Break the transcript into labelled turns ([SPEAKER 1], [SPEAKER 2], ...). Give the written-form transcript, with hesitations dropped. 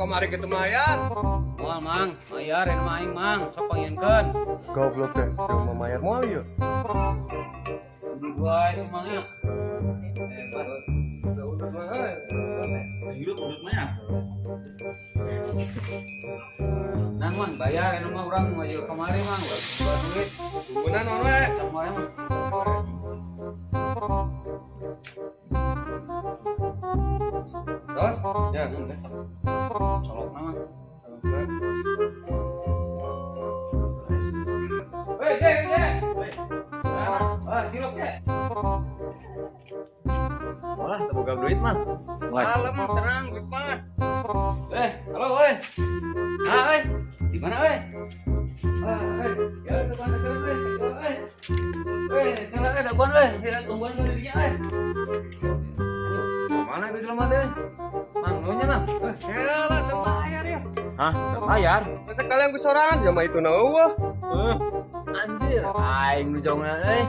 [SPEAKER 1] Kamari kitu mayar.
[SPEAKER 2] Moal, Mang, mayar ini mah aing, Mang, sok panginkeun.
[SPEAKER 1] Goblok deh, cuma mayar moal ieu.
[SPEAKER 2] Beli gua sih, Mang, ya. Hebat.
[SPEAKER 1] Udah mah euy.
[SPEAKER 3] Hidup udut mah ya.
[SPEAKER 2] Nah, Mang, bayar ini mah urang maju kemari, Mang, buat duit.
[SPEAKER 1] Bumbuna naon we?
[SPEAKER 2] Sama ya, Mang.
[SPEAKER 1] Terus, ya.
[SPEAKER 2] Besok. Colok nama. Weh, je, je. Weh. Ah, silop, je.
[SPEAKER 4] Malah teu boga duit mah.
[SPEAKER 2] Kalem, tenang, duit mah. Eh, halo, weh. Ah, weh. Di mana, weh? Ah, weh. Ya, depan sekarang, weh. Weh. Weh, kalau ada daguan, weh. Tidak tungguan lu di dinya, weh.
[SPEAKER 4] Mana itu jelema teh? Mang, nunya, Mang.
[SPEAKER 1] Eh, kela can bayar ya.
[SPEAKER 4] Hah, can bayar?
[SPEAKER 1] Masa kalian ku sorangan jama itu na eueuh.
[SPEAKER 4] Anjir, aing nu jongna euy.